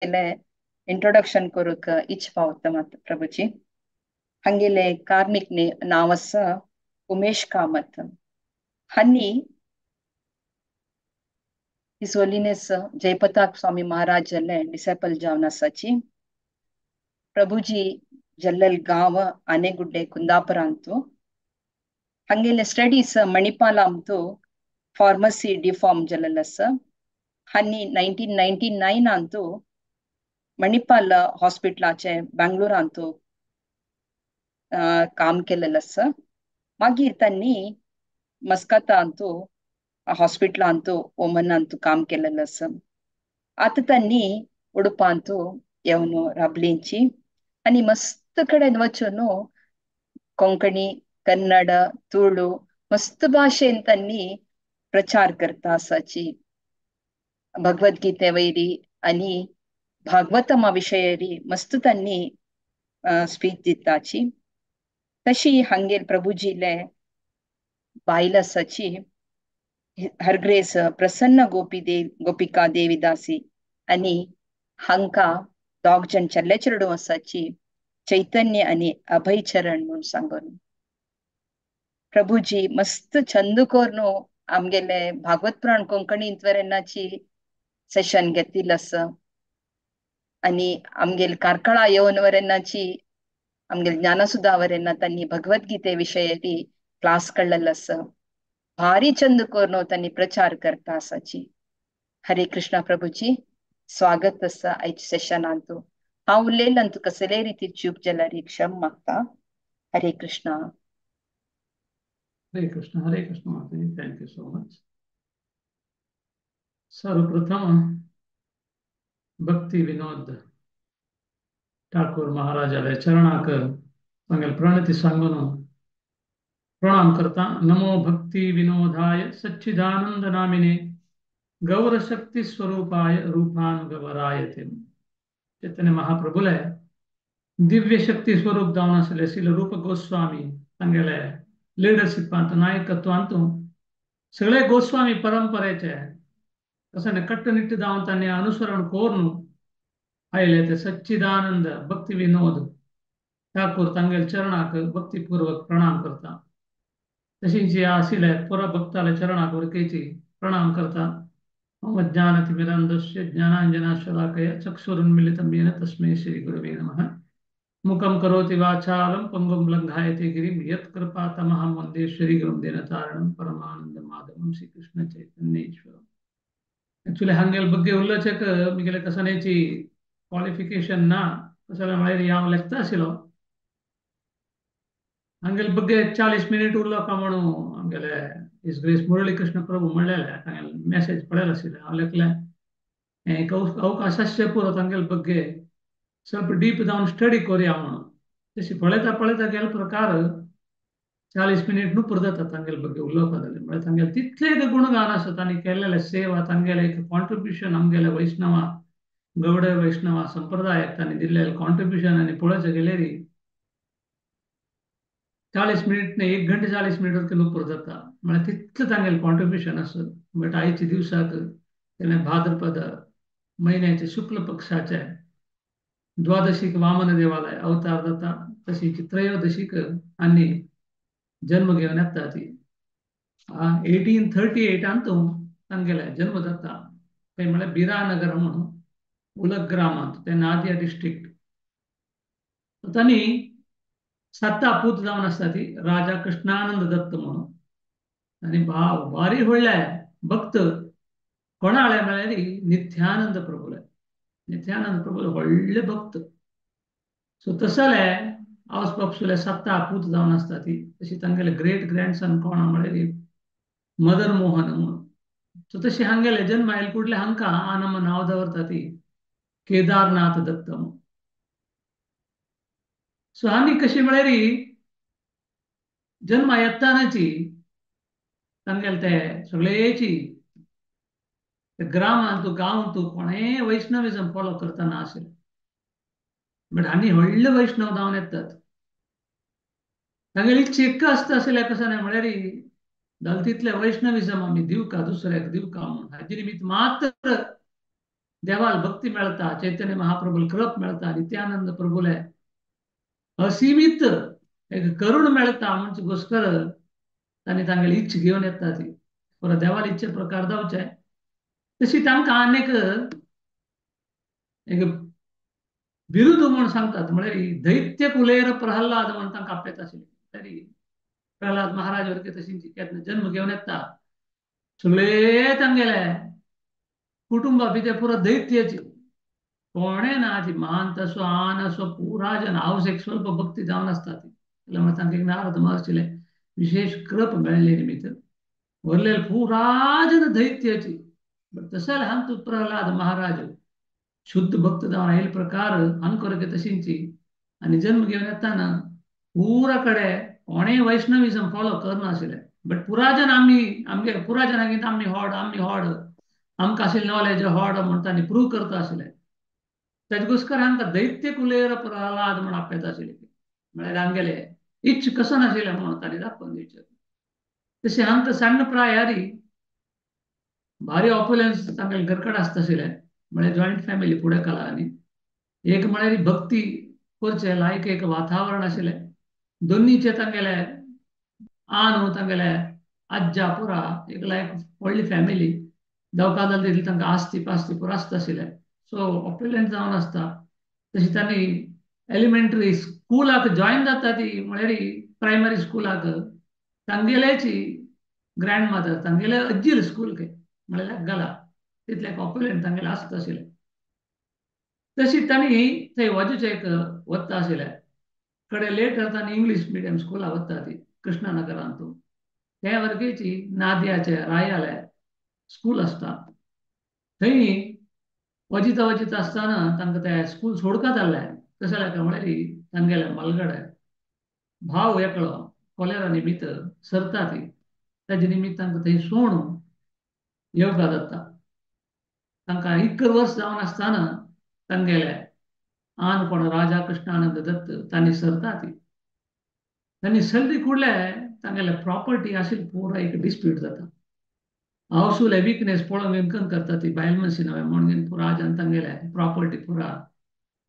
Introduction करूक इच्छ पावता मात प्रभुजी. हांगेले कार्मिक नांव आसा उमेश कामत. हांणी his holiness Jayapatak Swami Maharaj disciple जावन आसाची. प्रभुजी जल्लल गांव आनेगुड्डे कुंदापुरांतु. हांगेले स्टडीज मणिपालांतु फार्मसी डिफॉर्म जल्लल आसा. हांणी 1999 अंतु मणिपाल हॉस्पिटलाचे बेंगळूरांतु काम केलेलं आसा. मागीर तांणी मस्कतांतु हॉस्पिटलांतु ओमनांतु काम केलेलं आसा. आतां तांणी उडुपांतु येवन राबलींची आनी मस्त कडेन वचून कोंकणी, कन्नड, तुळू मस्त भाशेन तांणी प्रचार करता आसाची. भगवद्गीते वयरी आनी भागवतमा विशयरी मस्त तांणी स्पीच दिताची. तशी हांगेर प्रभुजीले बायल आसाची हरग्रेस प्रसन्न गोपी देव गोपिका देवीदासी आनी हांकां दोग जण चेडले चेडूं आसाची चैतन्य आनी अभय चरण म्हूण सांगून. प्रभुजी मस्त छंद करून आमगेले भागवत पुराण कोंकणींत वरेनाची सेशन घेतिल्लें आसा. आनी आमगेले कार्कळा येवन वरेनाची आमगेले ज्ञानसुधा वरेना तांणी भगवद्गीते विशयी क्लास काडलेलो आसा. भारी चंद करून तांणी प्रचार करता आसाची. हरे कृष्णा प्रभुजी, स्वागत आसा आयच्या सेशनांतु. हांव उलयलां तुका कसले रितीर चूक जाल्यार क्षम मागता. हरे कृष्णा. हरे कृष्ण, हरे कृष्ण माताजी, thank you so much. सर्वप्रथम भक्ति विनोद ठाकूर महाराजाले चरणाक तांगेले प्रणती सांगून प्रणाम करता. नमो भक्ति विनोदाय सच्चिदानंद नामिने गौरशक्ति स्वरूपाय रूपानुगवराय ते. चैतन्य महाप्रभुले दिव्य शक्ती स्वरूप जावन आसले श्रील रूप गोस्वामी तांगेले लिडरशिपांत नायकत्वांतु सगळे गोस्वामी परंपरेचे तशें कट्टनिट्ट जावन तांणी अनुसरण करून आयले ते सच्चिदानंद भक्ती विनोद ठाकूर तांगेले चरणाक भक्तीपूर्वक प्रणाम करता. तशीच जे आशिल्ले पुरा भक्ताले चरणाक वरकेची प्रणाम करता. मम ज्ञानतिमिरान्धस्य ज्ञानाञ्जनशलाकया चक्षुरुन्मीलितं येन तस्मै श्रीगुरवे नमः. मुखं करोति वाचालं पंगुं लङ्घयते गिरिं यत्कृपातमहं वन्दे श्रीगुरुं दीनतारणं परमानंद माधवं श्रीकृष्ण चैतन्येश्वरम्. ॲक्च्युली हांगेले ಬಗ್ಗೆ उल्लोचक मिगेले कसनेची क्वालिफिकेशन ना कसले म्हळ्यार हांव लेखता आशिल्लो. हांगेले ಬಗ್ಗೆ 40 मिनिट उरलो म्हणून आमगेले his grace Muralikrishna प्रभू म्हणलेले तांगेले मेसेज पळयलो आशिल्ले. हांव लेखलें एक अवकाशाचे पुरो तांगेले ಬಗ್ಗೆ ಸ್ವಲ್ಪ डीप जावन स्टडी करुया म्हणून. तशी पळयता पळयता गेले प्रकार 40 मिनिट नुपूर जाता तांगेले ಬಗ್ಗೆ उलोवपा जालें. म्हळ्यार तांगेले तितले एक गुणगान आसा, तांणी केल्लेले सेवा, तांगेले एक कॉन्ट्रिब्युशन आमगेले वैष्णवा गौड वैष्णवा संप्रदायाक तांणी दिल्लेले कॉन्ट्रिब्युशन आनी पळोवचें गेल्यार 40 मिनिट न्ही 1 घंटे 40 मिनिट वरती नुपूर जाता. म्हळ्यार तितलें तांगेलें कॉन्ट्रिब्युशन आसा. बट आयच्या दिवसाक तेणें भाद्रपद म्हयन्याचे शुक्ल पक्षाचे द्वादशीक वामन देवालय अवतार जाता. तशीच त्रयोदशीक आनी जन्म घेवन येता ती 1838 तांगेले जन्म जाता. खंय म्हळ्यार बिरानगर म्हणून उलग्रामांत, ते नादिया डिस्ट्रिक्ट. तांणी सत्ता पूत जावन आसता ती राजा कृष्णानंद दत्त म्हणून. आनी भाव भारी व्हडले भक्त कोणाले म्हळ्यार नित्यानंद प्रभुले. नित्यानंद प्रभुले व्हडले भक्त. सो तसले आवस बापसुले सत्ता पूत जावन आसता ती. तशी तांगेले ग्रेट ग्रँडसन कोण म्हळ्यार मदन मोहन म्हणून. सो तशी हांगेले जन्म आयले कुडले हांकां आनम नांव दवरता ती केदारनाथ दत्त म्हणून. सो आनी कशी म्हळ्यार जन्मा येतानाची तांगेले ते सगळेची ग्रामांत गांवांत कोणेय वैष्णविजम फॉलो करतना आशिल्ले. बट आनी व्हडले वैष्णव जावन येतात. तांगेली इच्छा आसता आशिल्ल्या कशें न्हय म्हळ्यार जाल्यार तितले वैष्णविजम आमी दिवका दुसऱ्याक दिवका म्हणून हाजे निमित्त मात्र देवाल भक्ती मेळता, चैतन्य महाप्रभूल कृप मेळता, नित्यानंद प्रभुले असीमित एक करुण मेळता म्हणचे गोस्कर तांणी तांगेली इच्छा घेवन येता ती पुरा देवाल इच्छे प्रकार जावचे. तशी तांकां आनीक एक बिरुद म्हूण सांगतात, म्हळ्यार दैत्य कुलेर प्रल्हाद म्हूण तांकां आपयता आशिल्ले. तरी प्रल्हाद महाराज वरके तशी केन्ना जन्म घेवन येता, सगळे तांगेले कुटुंबा भितर पुरा दैत्याची कोणे ना ती मान तसो आन असो पुरा जन हांव एक स्वल्प भक्ती जावन आसता ती. म्हणल्यार तांकां एक नारद महर्षीले विशेष कृप मेळ्ळे निमित्त वरलेले पुरा जन दैत्याची. बट तशें हांतू प्रल्हाद महाराज शुद्ध भक्त जावन आयिल्ले प्रकार अंकोरके तशींची आनी जन्म घेवन येताना पुरा कडेन कोणेय वैष्णविजम फॉलो करनाशिल्ले. बट पुराजन आमी आमगे पुराजनागीत आमी होड आमी होड आमकां आशिल्लें नॉलेज होड म्हूण तांणी प्रूव करता आशिल्ले. तेजे गोस्कर हांकां दैत्य कुलेर प्रल्हाद म्हूण आपयता आशिल्ले. म्हळ्यार आमगेले इच्छ कसो नाशिल्लें म्हूण तांणी दाखोवन दिवचें. तशें हांकां सण्ण प्रायारी भारी ऑपुलन्स तांगेले घरकड आसता आशिल्लें. म्हळ्यार जॉयंट फॅमिली फुडें काला आनी एक म्हळ्यार भक्ती करचें लायक एक वातावरण आशिल्लें. दोन्नीचे तांगेले आन तांगेले आज्जा पुरा एक लायक व्हडली फॅमिली दवका जालें तितली तांकां आस्ती पास्ती पुरा आसता आशिल्लें. सो ऑप्युलंट जावन आसता. तशी तांणी एलिमेंटरी स्कुलाक जॉयन जाता ती म्हळ्यार प्रायमरी स्कुलाक तांगेल्याची ग्रँड मदर तांगेले अज्जील स्कूल म्हळ्यार गला तितलें ऑप्युलंट तांगेलें आसता आशिल्लें. तशी तांणी थंय वजुचें एक वता आशिल्लें. कडे लेटर तांणी इंग्लीश मिडियम स्कुलाक वता ती कृष्णानगरांतू त्या वर्गेची नादयाचे रायाले स्कूल आसता. थंय वजिता वजिता आसतना तांकां ते स्कूल सोडका जाल्लें. कशें जालें म्हळ्यार तांगेले मलगडे भाव एकलो कोलेरा निमित्त सरता ती ताजे निमित्त तांकां थंय सोडून येवका जाता. तांकां 11 वर्स जावन आसतना तांगेले आन कोण राजा कृष्णानंद दत्त तांणी सरता ती तांणी सल्ली कुडले तांगेले प्रॉपर्टी आशिल्ली पुरा एक डिस्प्यूट जाता. हावसुले विकनेस पळोवन इनकम करता ती बायल मनशी नवे म्हणून पुरा राजान तांगेले प्रॉपर्टी पुरा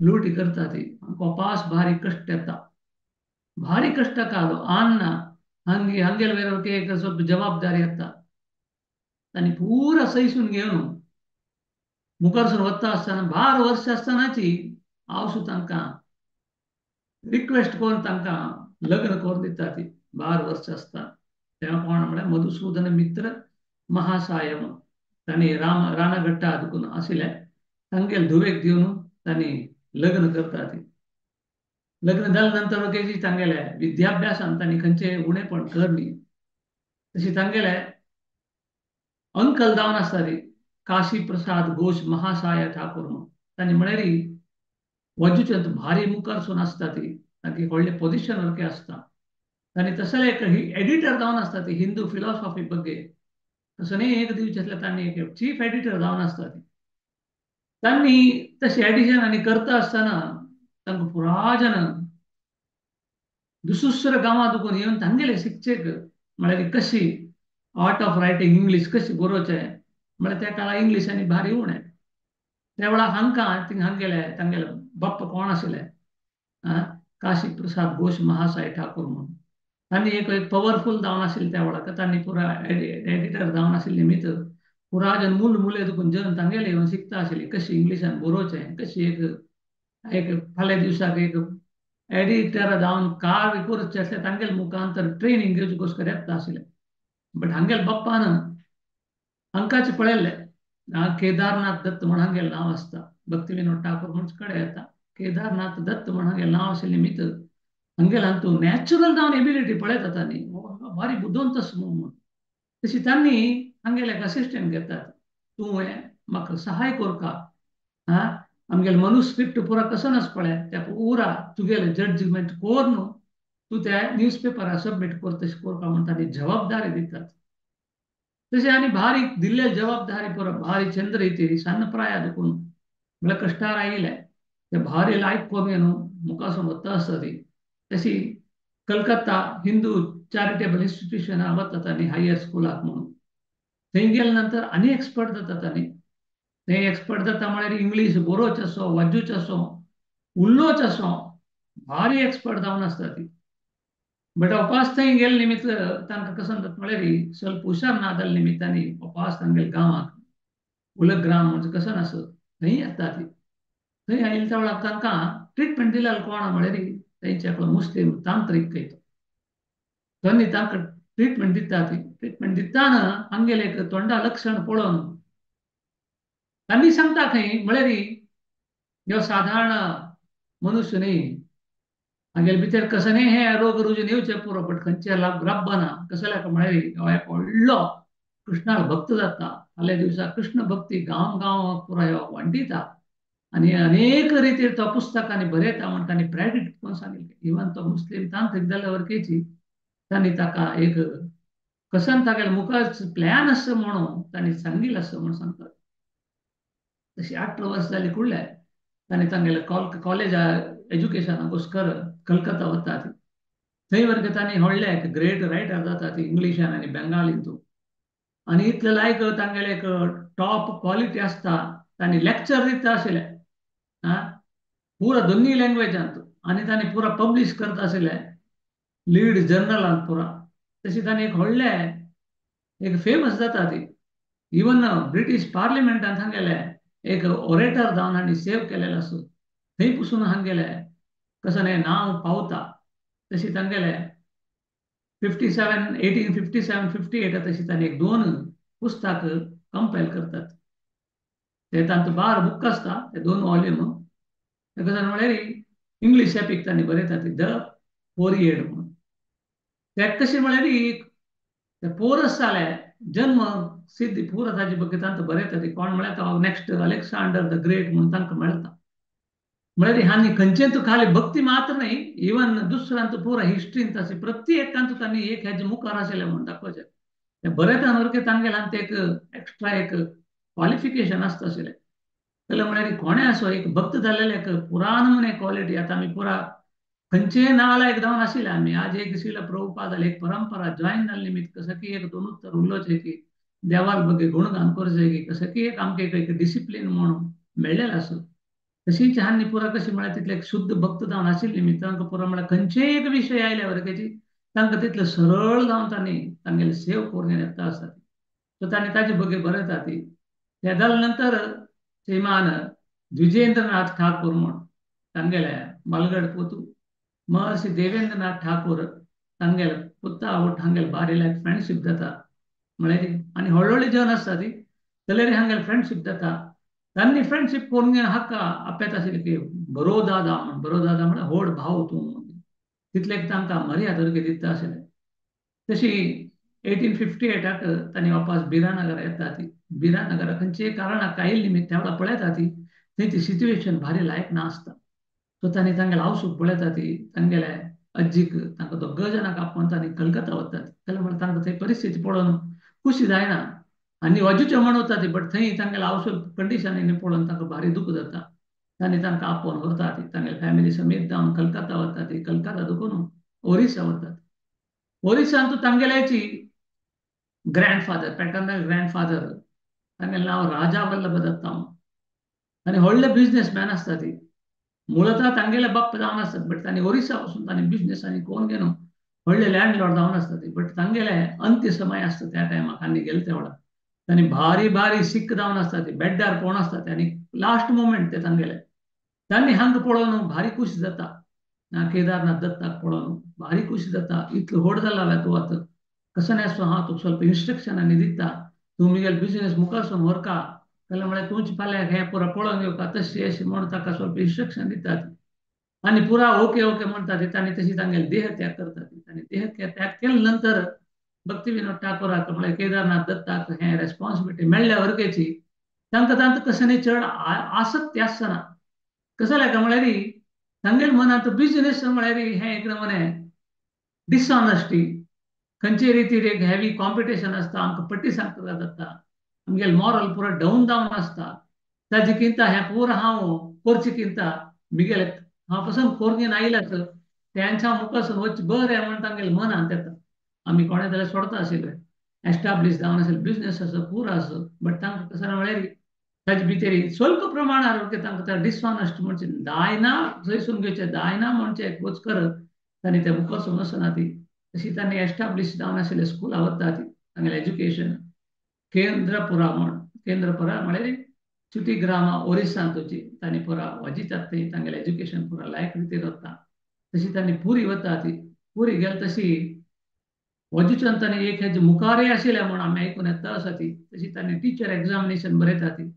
लुटी करता ती. कोपास भारी कश्ट येता, भारी कश्ट कालो आन्ना हंगी हंगेल वेर एक ಸ್ವಲ್ಪ जबाबदारी येता. तांणी पुरा सैसून घेवन मुखारसून वता आसतना 12 वर्स आसतनाची हांव तांकां रिक्वेस्ट करून तांकां लग्न करून दिता ती 12 वर्स आसता. तेन्ना कोण म्हळ्यार मधुसूदन मित्र महासाय म्हणून तांणी रानाघट्टा दुकून आशिल्ले तांगेले धुवेक दिवन तांणी लग्न करता ती. लग्न जाल्या नंतर केजी तांगेले विद्याभ्यासान तांणी खंयचे उणेपण करनी. तशी तांगेले अंकल जावन आसता ती काशी प्रसाद घोष महासाय ठाकूर म्हणून तांणी म्हळ्यार वजुचें भारी मुखारसून आसता ती तांकी व्हडले पोजिशन वरके आसता. तांणी तसले एक एडिटर जावन आसता ती हिंदू फिलॉसॉफी ಬಗ್ಗೆ तसो न्ही एक दिवचें आसल्यार तांणी एक चीफ एडिटर जावन आसता ती. तांणी तशें एडिशन आनी करता आसतना तांकां पुरा जन दुसऱ्या गांवांत दुकून येवन तांगेले शिकचेक म्हळ्यार कशी आर्ट ऑफ रायटींग इंग्लीश कशी बरोवचें म्हळ्यार त्या काळार इंग्लीश आनी भारी उणें. त्या वेळार हांकां थिंग हांगेले तांगेले बाप्पा कोण आशिल्ले काशी प्रसाद घोष महासाय ठाकूर म्हणून तांणी एक एक पवरफूल जावन आशिल्ले त्या वेळार. तांणी पुरा एडिटर जावन आशिल्ले निमित्त पुरा जन मूल मुले दुकून जन तांगेले येवन शिकता आशिल्ले कशी इंग्लिशान बरोवचें कशी एक एक फाल्यां दिवसाक एक एडिटर जावन कार्य करचें आसलें तांगेले मुखांतर ट्रेनींग घेवचे गोस्कर येता आशिल्लें. बट हांगेले बाप्पान हांकांचे पळयल्लें केदारनाथ दत्त म्हण हांगेलें नांव आसता. भक्ती विनोद ठाकूर म्हणचे कडेन येता केदारनाथ दत्त म्हण हांगेलें नांव आशिल्लें निमित्त हांगेले हातूंत नॅचरल जावन एबिलिटी पळयता तांणी भारी बुदवंत म्हणून. तशी तांणी हांगेले एक असिस्टंट घेतात, तूं म्हाका सहाय करका आं आमगेले मनुस्क्रिप्ट पुरा कसो नास पळय त्या पुरा तुगेले जजमेंट कोर न्हू तूं त्या न्यूज पेपरार सबमीट कर तशें करपा म्हण तांणी जबाबदारी दितात. तशें आनी भारी दिल्ले जबाबदारी पुरा भारी चंद्र इती सन्न प्राया दुकून म्हळ्यार कश्टार आयिल्ले ते भारी लायक करून न्हू मुखासून वता आसता ती. तशी कलकत्ता हिंदू चॅरिटेबल इन्स्टिट्यूशनां वता तांणी हायर स्कुलाक म्हणून थंय गेल्या नंतर आनी एक्सपर्ट जाता तांणी. ते एक्सपर्ट जाता म्हळ्यार इंग्लीश बरोवच आसो, वाजूच आसो, उलोवच आसो, भारी एक्सपर्ट जावन आसता ती. बट अपास थंय गेल्ले निमित्त तांकां कसो जाता म्हळ्यार ಸ್ವಲ್ಪ हुशार ना जाल्ले निमित्तांनी अपास तांगेले गांवाक उलग ग्राम म्हणजे कसो नासो थंय येता ती. थंय आयिल्ले त्या वेळार तांकां ट्रिटमेंट दिल्यार कोण म्हळ्यार तेंचे एकलो मुस्लीम तांत्रीक खंय तो तांकां ट्रिटमेंट दिता ती. ट्रिटमेंट दिताना हांगेले एक तोंडा लक्षण पळोवन तांणी सांगता खंय म्हळ्यार ह्यो साधारण मनुष्य न्ही, हांगेले भितर कसं न्ही हे रोग रुजून येवचे पुरो, बट खंयचे रब्बना कसल्या म्हळ्यार हो एक व्हडलो कृष्णाल भक्त जाता. फाल्यां दिवसा कृष्ण भक्ती गांव गांव पुराय वांटिता आनी अनेक रितीर तो पुस्तकांनी बरयता म्हण तांणी प्रेडिक्ट करून सांगिल्लें. इवन तो मुस्लीम तांत्रीक जाल्यार वरकेची तांणी ताका एक कसन तागेले मुखार प्लॅन आसा म्हणून तांणी सांगिल्लें आसा म्हूण सांगतात. तशी 18 वर्स जाली कुडल्या तांणी तांगेले कॉलेज एज्युकेशनाकोस्कर कलकत्ता वता ती. थंय वर्ग तांणी व्हडले एक ग्रेट रायटर जाता ती इंग्लिशान आनी बेंगालींतू. आनी इतले लायक तांगेले एक टॉप क्वॉलिटी आसता. तांणी लेक्चर दिता आशिल्ले पुरा दोन्ही लँग्वेजांत आनी तांणी पुरा पब्लिश करता आशिल्ले लीड जर्नलांत पुरा. तशी तांणी एक व्हडले एक फेमस जाता ती. इवन ब्रिटीश पार्लिमेंटान हांगेले एक ओरेटर जावन हांणी सेव केलेलो आसो थंय पसून हांगेले कसो न्ही नांव पावता. तशी तांगेले 57 1857 58 तशी तांणी एक 2 पुस्तक कंपायल करतात. ते तांचो 12 बूक आसता ते 2 वॉल्यूम. ते कशें म्हळ्यार इंग्लीश एपीक तांणी बरयता ती the पोरियड म्हणून. ते कशें म्हळ्यार ते पोरस जाले जन्म सिद्धी पुरा ताजे ಬಗ್ಗೆ तांकां बरयता ती. कोण म्हळ्यार तो नेक्स्ट अलेक्सांडर the great म्हणून तांकां मेळटा. म्हळ्यार हांणी खंयचें तूं खाली भक्ती मात्र न्ही, इवन दुसऱ्यांत पुरा हिस्ट्रीन तशें प्रत्येकांत तांणी एक हेजे मुखार आशिल्लें म्हणून दाखोवचें. तें बरयता सारकें तांगेलें आनी तें एक एक्स्ट्रा एक क्वॉलिफिकेशन आसता आशिल्लें. जाल्यार म्हळ्यार कोणें आसो एक भक्त जाल्लें एक पुरान म्हूण एक क्वॉलिटी. आतां आमी पुरा खंयचेय नालायक जावन आशिल्ले आमी. आज एक शिला प्रभुपाद जाले एक परंपरा जॉयन जाल्ले निमित्त कसं की एक दोनूच तर उलोवचें की देवाक बगे गुणगान करचें की कसं की एक आमकां एक डिसिप्लीन म्हणून मेळ्ळेलें आसो. तशीच हांणी पुरा कशी म्हळ्यार तितले एक शुद्ध भक्त जावन आशिल्ले निमित्त तांकां पुरा म्हळ्यार खंयचेय एक विशय आयले वरकेची तांकां तितले सरळ जावन तांणी तांगेले सेव करून येता आसा. सो तांणी ताजे बगे बरयता ती. ते जाल्या नंतर श्रीमान द्विजेंद्रनाथ ठाकूर म्हूण तांगेले मालगड पोतू महर्षी देवेंद्रनाथ ठाकूर तांगेले पुता आवट हांगेले बारी लायक फ्रेंडशीप जाता म्हळ्यार आनी हळू जन आसता ती जाल्यार हांगेले फ्रेंडशीप जाता. तांणी फ्रेंडशीप करून हाका आपेत आशिल्ले की बरो दादा म्हण, बरो दादा म्हळ्यार व्हड भाव तूं म्हणून तितले तांकां मर्याद सारकी दिता आशिल्ले. तशी 1858 तांणी वापस बिरानगरा येता ती. बिरानगरा खंयचे कारणाक आयिल्ले निमित्त त्या वेळार पळयता ती थंय ती सिच्युएशन भारी लायक नासता. सो तांणी तांगेले आवसूक पळयता ती तांगेले अज्जीक तांकां दोग जाणांक आपोवन तांणी कलकत्ता वतात. जाल्यार म्हळ्यार तांकां थंय परिस्थिती पळोवन खुशी जायना आनी वाजूचें म्हण वता ती, बट थंय तांगेले आवसूक कंडिशनांनी पळोवन तांकां भारी दुःख जाता. तांणी तांकां आपोवन व्हरता ती तांगेले फॅमिली समेत जावन कलकत्ता वता ती. कलकत्ता दुखून ओरिसा वतात. ओरिसांत तांगेल्याची ग्रँडफादर पॅटर्नल ग्रँडफादर तांगेलें नांव राजा वल्लभ दत्ता आनी व्हडले बिजनेसमॅन आसता ती. मुळतः तांगेले बाप्प जावन आसतात बट तांणी ओरिसा वचून तांणी बिजनेस आनी कोण घेवन व्हडले लँडलॉर्ड जावन आसता ती. बट तांगेले अंत्य समय आसता त्या टायमाक आनी गेले त्या वेळार तांणी भारी भारी सिक जावन आसता ती, बेड्डार पळोवन आसता ते आनी लास्ट मोमेंट ते तांगेले. तांणी हांगा पळोवन भारी खुश जाता ना केदारनाथ दत्ताक पळोवन भारी खुश जाता. इतलो व्हड जाला तूं आतां कसो न्ही आसो हांव तुका ಸ್ವಲ್ಪ इन्स्ट्रक्शन आनी दिता, तूं मुगेले बिजनेस मुखारसून व्हरका जाल्यार म्हळ्यार तुमचे फाल्यां हें पुरा पळोवन येवका तशें अशें म्हूण ताका ಸ್ವಲ್ಪ इन्स्ट्रक्शन दितात आनी पुरा ओके ओके म्हणटा ती. तांणी तशी तांगेले देह त्याग करतात. आनी देह त्याग केले नंतर भक्ती विनोद ठाकूराक म्हळ्यार केदारनाथ दत्ताक हें रेस्पॉन्सिबिलिटी मेळ्ळ्या वरकेची तांकां तांकां कशें न्ही चड आसक्ती आसना. कसो जालें म्हळ्यार तांगेले मनांत बिजनेस म्हळ्यार हें एक नमुने डिसऑनेस्टी खंयचे रितीर एक हेवी कॉम्पिटिशन आसता. आमकां पट्टी सांगता जाता आमगेले मॉरल पुरा डावन जावन आसता. ताजी किंता हें पुरा हांव करचें किंता मिगेले हांव पसून कोरगेन आयलाच तेंच्या मुखासून वच बरें म्हण तांगेले मनांत येता. आमी कोणें जाल्यार सोडता आशिल्ले एस्टाब्लीश जावन आशिल्ले बिजनेस आसो पुरो आसो बट तांकां कसो म्हळ्यार ताजे भितर स्वल्प प्रमाणार तांकां डिसऑनेस्ट म्हणजे दायना थंयसून घेवचें दायना म्हणजे एक वचकर तांणी ते मुखार वचना ती तशी तांणी एस्टाब्लिश जावन आशिल्ले स्कुला वता ती तांगेलें एज्युकेशन केंद्रपुरा म्हण केंद्रपुरा म्हळ्यार चुटी ग्रामा ओरिसांतची तांणी पुरा वाजितात ते तांगेलें एज्युकेशन पुरा लायक रितीर वता. तशी तांणी पुरी वता ती पुरी गेल तशी वजुच्यान तांणी एक हेजे मुखारय आशिल्लें म्हूण आमी आयकून येता आसा ती तशी तांणी टिचर एग्जामिनेशन बरयता ती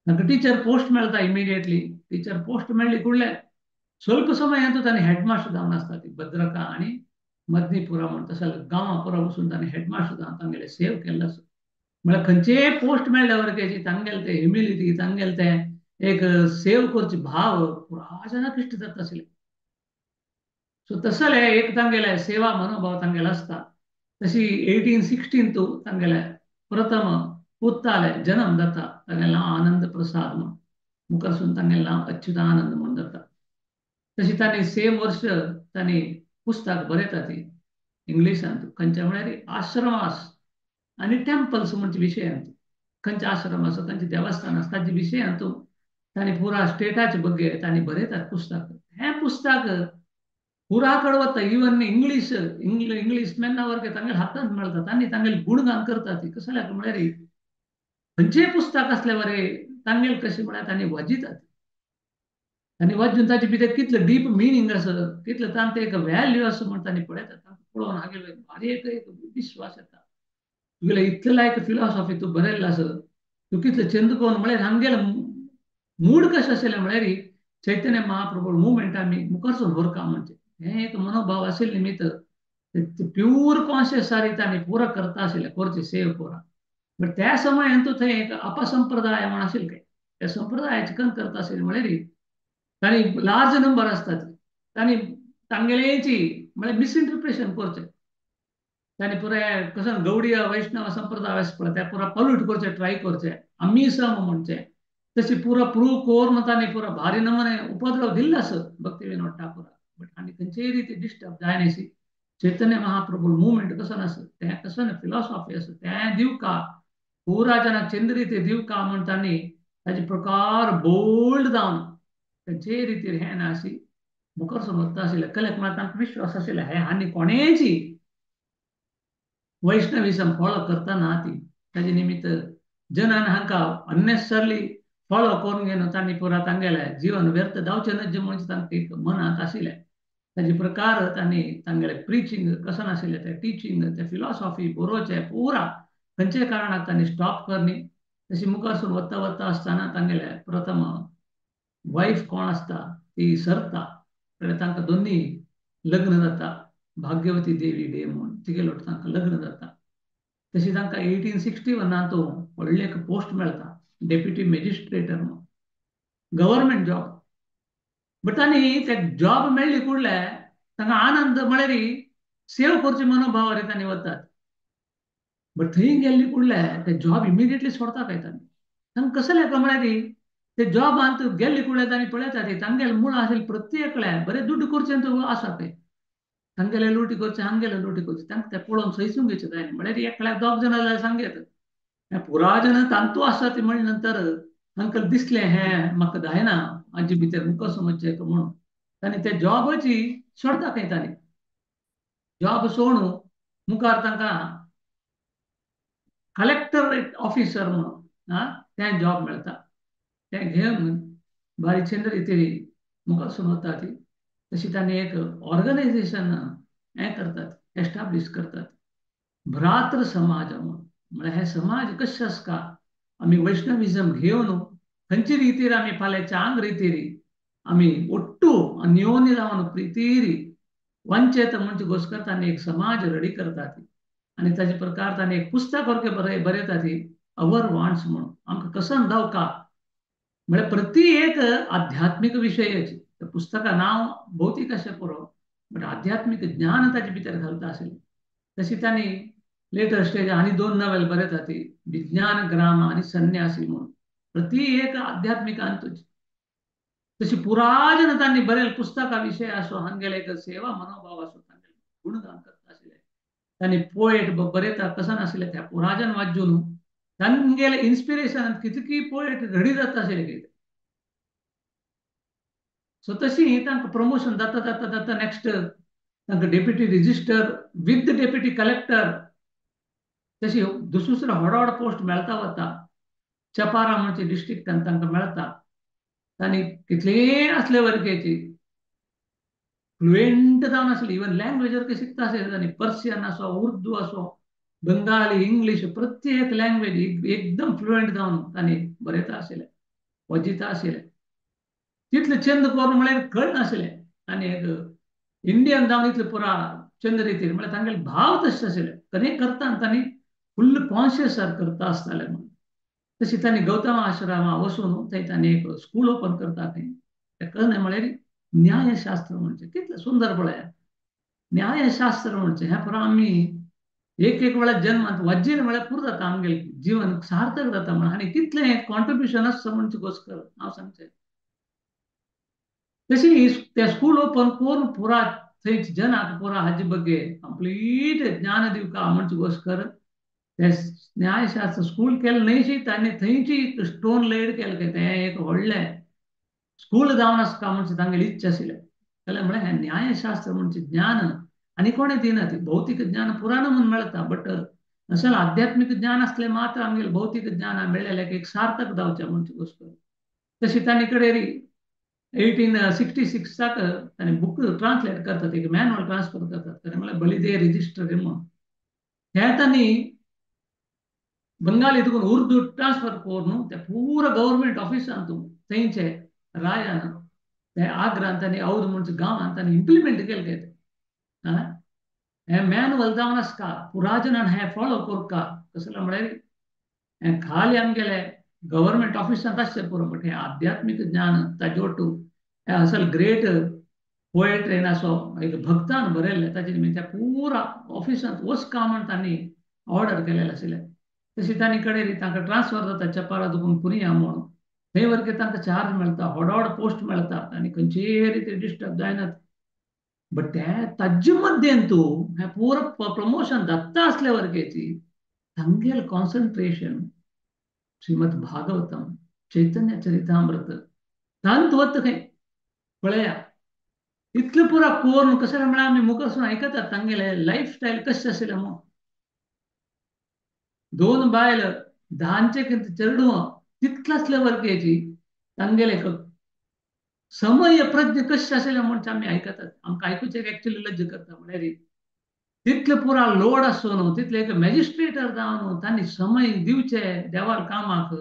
तांकां टिचर पोस्ट मेळटा इमिडिएटली. टिचर पोस्ट मेळ्ळी कुडले स्वल्प समयांतू तांणी हेडमास्टर जावन आसता ती भद्रका आनी मदनीपुरा म्हण तशें गांवां पुरा वचून तांणी हेडमास्टर जावन तांगेले सेव केल्लो आसा. म्हळ्यार खंयचेय पोस्ट मेळ्ळे वरकेची तांगेले ते ह्युमिलिटी तांगेले ते एक सेव करचे भाव पुरा जाणांक इश्ट जाता आशिल्ले. सो तसले एक तांगेले सेवा मनोभाव तांगेलो आसता. तशी 1816 तांगेले प्रथम पुत्ताले जन्म जाता तांगेलें नांव आनंद प्रसाद म्हूण मुखारसून तांगेलें नांव अच्युतानंद म्हूण जाता. तशी तांणी सेम वर्ष तांणी पुस्तक बरयता ती इंग्लिशांत खंयच्या म्हळ्यार आश्रमास आनी टेम्पल्स म्हणजे विशयांत खंयचे आश्रम आसा खंयचे देवस्थान आसा ताजे विशयांत तांणी पुरा स्टेटाचे ಬಗ್ಗೆ तांणी बरयतात पुस्तक. हें पुस्तक पुरा कडेन वता इवन इंग्लीश इंग्लीश मॅना वरके तांगेले हातांत मेळटा तांणी तांगेले गुणगान करतात ती कसल्याक म्हळ्यार खंयचेय पुस्तक आसलें बरें तांगेले कशें म्हळ्यार तांणी वाजितात आनी वाजून ताजे भितर कितलें डीप मिनींग आसा कितलें तांकां एक व्हॅल्यू आसा म्हण तांणी पळयतात. तांकां पळोवन हागेलो भारी एक विश्वास येता तुगेले इतलें लायक फिलॉसॉफी तूं बरयल्लें आसा तूं कितलें चंद कोन म्हळ्यार आमगेलें मूड कशें आशिल्लें म्हळ्यार चैतन्य महाप्रभू मुवमेंट आमी मुखारसून व्हरका म्हणजे हें एक मनोभाव आशिल्लें निमित्त प्यूर कॉन्शियस सारी तांणी पुरा करता आशिल्लें करचें सेव पुरा. बट त्या समयान तूं थंय एक अपसंप्रदाय म्हण आशिल्लें काय त्या संप्रदायाचें कन करता आशिल्लें म्हळ्यार तांणी लार्ज नंबर आसतात तांणी तांगेलेची म्हळ्यार मिसइंटरप्रिटेशन करचें तांणी पुराय कसो गौडीय वैष्णव संप्रदाय आसा पळय त्या पुरा पॉल्यूट करचें ट्राय करचें आमी सम म्हणचें तशी पुरा प्रूव करून तांणी पुरा भारी नमने उपद्रव दिल्लो आसा भक्ती विनोद ठाकूराक. बट आनी खंयचेय रिती डिस्टर्ब जायनाशी चैतन्य महाप्रभू मुवमेंट कसो आसा तें कसो फिलॉसॉफी आसा तें दिवका पुरा जाणांक चंद्र रिती दिवका म्हण तांणी ताजे प्रकार बोल्ड जावन खंयचेय रितीर हें ना अशी मुखार वता आशिल्लें कलेक म्हळ्यार तांकां विश्वास आशिल्ले हें आनी कोणेची वैष्णविजम फॉलो करता ना ती ताजे निमित्त जनान हांकां अननेसेसरली फॉलो करून घेवन तांणी पुरा तांगेलें जीवन व्यर्थ जावचें न्हय म्हणजे तांकां एक मनांत आशिल्लें. ताजे प्रकार तांणी तांगेलें प्रिचींग कसो नाशिल्लें तें टिचींग तें फिलॉसॉफी बरोवचें पुरा खंयच्याय कारणाक तांणी स्टॉप करनी. तशी मुखारसून वता वता आसतना तांगेलें प्रथम वायफ कोण आसता ती सरता म्हळ्यार तांकां दोनूय लग्न जाता भाग्यवती देवी डे म्हूण तिगेलो तांकां लग्न जाता. तशी तांकां 1861 तो व्हडलें एक पोस्ट मेळटा डेप्युटी मॅजिस्ट्रेटर म्हणून गव्हर्मेंट जॉब. बट तांणी ते जॉब मेळ्ळी कुडले तांकां आनंद म्हळ्यार सेव करचे मनोभावार तांणी वतात. बट थंय गेल्ली कुडले ते जॉब इमिडिएटली सोडता काय तांणी तांकां कसलें म्हळ्यार ते जॉबांत गेल्ली कुडले तांणी पळयतात तांगेले मूळ आशिल्ले प्रत्येकले बरें दुड्ड करचें तो आसा ते तांगेले लुटी करचें हांगेले लुटी करचें तांकां तें पळोवन सैसून घेवचें जाय म्हळ्यार एकल्याक दोग जाणां जाल्यार सांगेत पुरा जन तांतू आसा ती म्हणले नंतर तांकां दिसलें हें म्हाका जायना हाजे भितर मुखार समजचें म्हणून तांणी ते जॉबाची सोडता खंय तांणी जॉब सोडून मुखार तांकां कलेक्टर ऑफिसर म्हणून आं तें जॉब मेळटा तें घेवन बारीक चंद्र रितीर मुखार वता ती तशी तांणी एक ऑर्गनायझेशन हें करतात एस्टाब्लीश करतात भ्रातृ समाज म्हणून. म्हळ्यार हे समाज कशें आसता आमी वैष्णविजम घेवन खंयचे रितीर आमी फाल्यां चांग रितीर आमी ಒಟ್ಟು ಅನ್ಯೋನ್ಯ जावन प्रितीरी वंचेत म्हणजे गोस्कर तांणी एक समाज रेडी करतात आनी ताजे प्रकार तांणी एक पुस्तक सारकें बरयतात our wants म्हणून आमकां कसन दावका म्हळ्यार प्रति एक आध्यात्मीक विशयाची पुस्तकां नांव भौतीक अशें पुरो बट आध्यात्मीक ज्ञान ताजे भितर घालता आशिल्लें. तशी तांणी लेटर स्टेज आनी दोन नॉवेल बरयतात ती विज्ञान ग्राम आनी संन्यासी म्हणून प्रति एक आध्यात्मीक अंतूच. तशी पुराजन तांणी बरयल्ले पुस्तकां विशय आसो हांगेले एक सेवा मनोभाव आसो तांगेले गुणगान करता आशिल्ले. तांणी पोएट बरयता कसन आशिल्ले त्या पुराजन वाजून तांगेले इन्स्पिरेशन कितकी पोएट रेडी जाता आशिल्ले कितें. सो तशी तांकां प्रमोशन जाता जाता जाता नेक्स्ट तांकां deputy register with deputy collector तशी दुसरो व्हड व्हड पोस्ट मेळता वता. चपारा म्हणचे डिस्ट्रिक्टान तांकां मेळता. तांणी कितलेय आसले वर्गेची फ्लुएंट जावन आसली, इवन लँग्वेज वरके शिकता आसले तांणी, पर्शियन आसो, उर्दू आसो, बंगाली, इंग्लीश, प्रत्येक लँग्वेज एकदम फ्लुएंट जावन तांणी बरयता आशिल्ले, वाजिता आशिल्ले. तितले चंद करून म्हळ्यार कळनाशिल्लें. आनी एक इंडियन जावन इतले पुरा चंद रितीन म्हळ्यार तांगेले भाव तशे आशिल्ले, कने करता तांणी फुल्ल कॉन्शियस करता आसताले म्हणून. तशी तांणी गौतम आश्रमा वचून थंय तांणी एक स्कूल ओपन करता थंय, तें कने म्हळ्यार न्यायशास्त्र म्हणजे कितलें सुंदर पळया न्यायशास्त्र म्हणजे हें पुरा आमी एक एक वेळा जन्मांत वज्जीन म्हळ्यार पुरो जाता, आमगेलें जीवन सार्थक जाता म्हण. आनी कितलें कॉन्ट्रिब्युशन आसता म्हणचे गोस्कर हांव सांगचें. तशी ते स्कूल ओपन करून पुरा थंय जनाक पुरा हाजे बगे कंप्लीट ज्ञान दिवका म्हणचे गोस्कर ते न्यायशास्त्र स्कूल केलें न्हयशी तांणी थंयची स्टोन लेड केलें काय तें एक व्हडलें स्कूल जावन आसता म्हणजे तांगेली इच्छा आशिल्लें. जाल्यार म्हळ्यार हें न्यायशास्त्र म्हणजे ज्ञान आनी कोणें दिना, ती भौतीक ज्ञान पुराण म्हूण मेळटा, बट अशें आध्यात्मीक ज्ञान आसलें मात्र आमगेलें भौतीक ज्ञान मेळ्ळें एक सार्थक जावचें म्हणचे गोश्ट. तशी तांणी कडेन 1866 तांणी बूक ट्रान्सलेट करतात, एक मॅन्युअल ट्रान्सफर करतात, ताणें म्हळ्यार बलिदे रिजिस्टर म्हणून. हें तांणी बंगाली तुकून उर्दू ट्रान्सफर करून ते पुरा गव्हर्मेंट ऑफिसान थंयचे रायान ते आग्रान तांणी औद म्हणजे गांवान तांणी इम्प्लिमेंट केलें काय हें मॅन्युअल जावन आसता पुरा जनान हें फॉलो करका. कसलें म्हळ्यार हें खाली आमगेले गव्हर्मेंट ऑफिसांत आसचें पुरो, बट हें आध्यात्मीक ज्ञान ताजे ओटू हें असल ग्रेट पोएट्रीन असो एक भक्तान बरयल्लें ताजे निमित्त पुरा ऑफिसांत वचका म्हण तांणी ऑर्डर केलेलें आशिल्लें. तशी तांणी कडेन तांकां ट्रान्सफर जाता चपारा दुखून पुनिया म्हणून, थंय वरके तांकां चार्ज मेळटा, व्हड व्हड पोस्ट मेळटा आनी खंयचेय रितीन डिस्टर्ब जायनात. बट ते ताजे मध्येन तूं हें पुरो प्रमोशन जाता आसल्या वर्गेची तांगेलें कॉन्सन्ट्रेशन श्रीमद भागवतम चैतन्य चरितामृत तांत वता खंय पळया इतलें पुरा कोरून कशें म्हळ्यार आमी मुखारसून आयकतात तांगेलें लायफ स्टायल कशें आशिल्लें म्हूण. दोन बायल धांचे कितें चेडवां तितलें आसल्या वर्गेची तांगेलें समय प्रज्ञ कशें आशिल्लें म्हूण आमी आयकतात. आमकां आयकुचें एक्चुअली लज्ज करता म्हळ्यार तितले पुरा लोड आसो न्हू, तितले एक मॅजिस्ट्रेटर जावन तांणी समय दिवचे देवाल कामाक,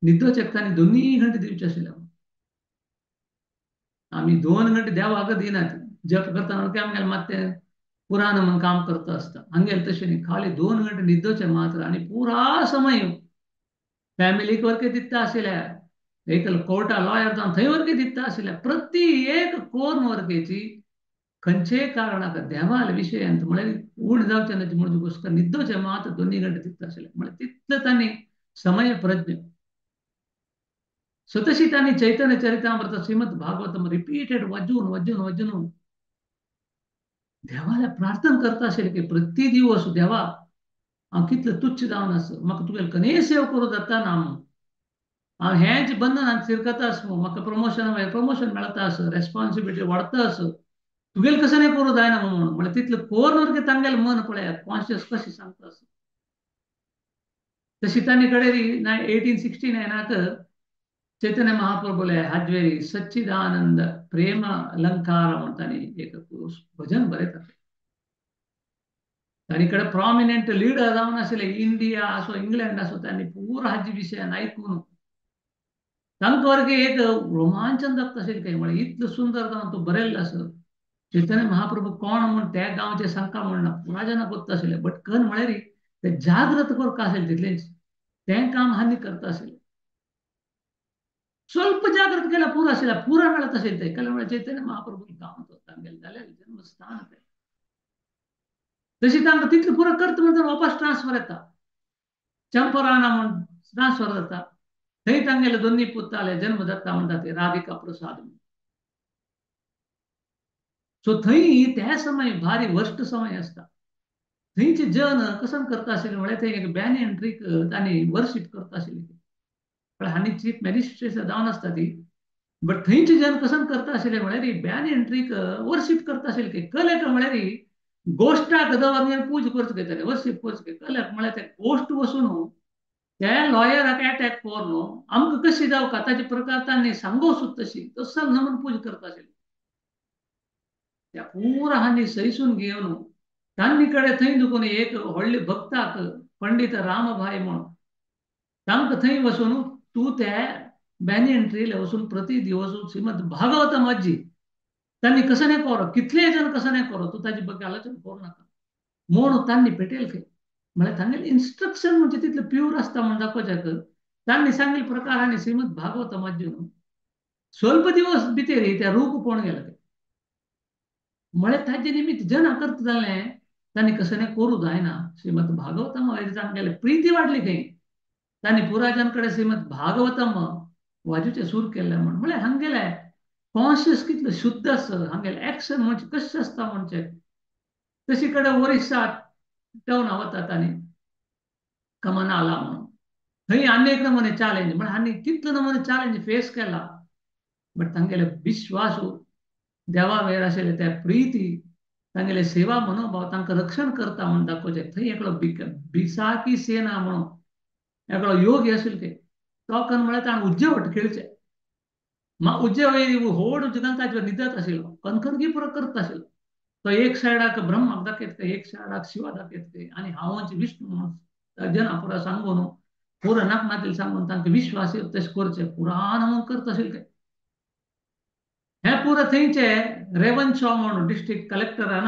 न्हिदोचें तांणी दोनूय घंटे दिवचे आशिल्ले. आमी 2 घंटे देवाक दिनात, जप करतना आमगेलें मात्तें पुराण म्हूण काम करता आसता, हांगेलें तशें न्ही, खाली 2 घंटे न्हिदोचें मात्र आनी पुरा समय फॅमिलीक वरके दिता आशिल्ले, एक कोर्टा लॉयर जावन थंय वरके दिता आशिल्ले. प्रति एक कोर्न वर्गेची खंयचेय कारणाक देवाल विशयांत म्हळ्यार उण जावचें न्हय म्हणून गोश्ट न्हिदोचें मात्र 2 घंटे दिता आशिल्ले. म्हळ्यार तितलें तांणी समय प्रज्ञ. सो तशी तांणी चैतन्य चरितामृत श्रीमद भागवतम रिपीटेड वाजून वाजून वाजून देवाला प्रार्थना करता आशिल्ले की प्रति दिवस देवा हांव कितलें तुच्छ जावन आसा, म्हाका तुगेलें कनेय सेवा करूं जाता ना म्हूण, हांव हेंच बंधनान शिरकता आसा, म्हाका प्रमोशन प्रमोशन मेळता आसा, रेस्पॉन्सिबिलिटी वाडता आसा, तुगेलें कशें न्ही करूं जायना म्हणून. म्हळ्यार तितलें कोर वरके तांगेलें मन पळयात कॉन्शियस कशें सांगता आसा. तशी तांणी कडेन 1869 चैतन्य महाप्रभुले हाजवेरी सच्चिदानंद प्रेम अलंकार म्हण तांणी एक भजन बरयतात. तांणी कडेन प्रॉमिनंट लिडर जावन आशिल्ले, इंडिया आसो इंग्लंड आसो, तांणी पुरा हाजे विशयान आयकून तांकां वरगे एक रोमांचन जाता आशिल्लें काय, म्हळ्यार इतलें सुंदर जावन तो बरयल्लो आसा. चैतन्य महाप्रभू कोण म्हूण त्या गांवचे सांगता म्हण ना, पुरा जाणां कोत्ता आशिल्ले, बट कन म्हळ्यार ते जागृत करपा आशिल्लें, तितलेंच तें काम हानी करता आशिल्लें. स्वल्प जागृत केल्यार पुरो आशिल्लें, पुरा मेळत आशिल्लें तें. केल्यार म्हळ्यार चैतन्य महाप्रभू गांवांत तांगेलें जाल्यार जन्मस्थान तें. तशी तांकां तितलें पुरो करता म्हणटा वापस ट्रान्सफर येता, चंपराना म्हूण ट्रान्सफर जाता, थंय तांगेले दोनूय पुताले जन्म जाता म्हणटा ते राधिका प्रसाद. सो थंय त्या समय भारी वर्स्ट समय आसता. थंयचे जन कसन करता आशिल्ले म्हळ्यार थंय एक बॅनियन ट्रीक तांणी वर्शीप करता आशिल्ले. म्हळ्यार हांणी चीफ मॅजिस्ट्रेट जावन आसता ती, बट थंयचे जन कसन करता आशिल्ले म्हळ्यार बॅनियन ट्रीक वर्शीप करता आशिल्ले. कलेक म्हळ्यार गोश्टाक दवर पूज करचो घेतले, वर्शीप करचो. कलेक म्हळ्यार ते गोश्ट वचून त्या लॉयराक एटॅक करून आमकां कशी जावका ताजे प्रकार तांणी सांगो सुद्दां तशी तसल नमन पूज करता आशिल्ले. त्या पुरा हांणी सैसून घेवन तांणी कडेन थंय दुखून एक व्हडले भक्ताक पंडित रामभाई म्हणून तांकां थंय वचून तूं त्या बॅनियन ट्रीला वचून प्रति दिवस श्रीमद भागवत माजी तांणी कसं नाही करो, कितले जण कसं नाही करो, तूं ताजी ಬಗ್ಗೆ आलोचना करूं नाका म्हणून तांणी पेटेल खंय. म्हळ्यार तांगेलें इन्स्ट्रक्शन म्हणजे तितलें प्यूर आसता म्हण दाखोवच्याक तांणी सांगिल्ले प्रकार आनी श्रीमद भागवत माजी स्वल्प दिवस भितर त्या रूख पळोवन गेले. म्हळ्यार ताजे निमित्त जन करता जालें तांणी कसं नाही करूं जायना. श्रीमद भागवतम तांगेले प्रिती वाडली खंय. तांणी पुराजान कडेन श्रीमद भागवतम वाजूचें सूर केल्लें म्हण. म्हळ्यार हांगेलें कॉन्शियस कितलें शुद्ध आसा, हांगेलें एक्शन म्हणजे कशें आसता म्हणजे. तशी कडेन ओरिसा टवना वता तांणी कमना आला म्हणून थंय आनी एक नमुने चॅलेंज. म्हळ्यार आनी कितलो नमुने चॅलेंज फेस केला, बट तांगेले विश्वास देवा वयर आशिल्ले त्या प्रिती तांगेले सेवा मनोभाव तांकां रक्षण करता म्हूण दाखोवचें. थंय एकलो बिसाकी सेना म्हणून एकलो योगी आशिल्लो ते तो कन म्हळ्यार ताणें उज्जेवट खेळचें. मा उज्जे वयर होड उज्जगान ताचेर न्हिदत आशिल्लो, कनकनकी पुरो करता आशिल्लो. तो एक सायडाक ब्रह्माक दाखयत, एक सायडाक शिवा दाखयत आनी हांव विष्णू म्हणून जना पुरा सांगून पुरा नाकनातील सांगून तांकां विश्वास तशें करचें पुराण म्हणून करता आशिल्ले. हें पुरा थंयचे रेवनशॉ म्हणून डिस्ट्रिक्ट कलेक्टरान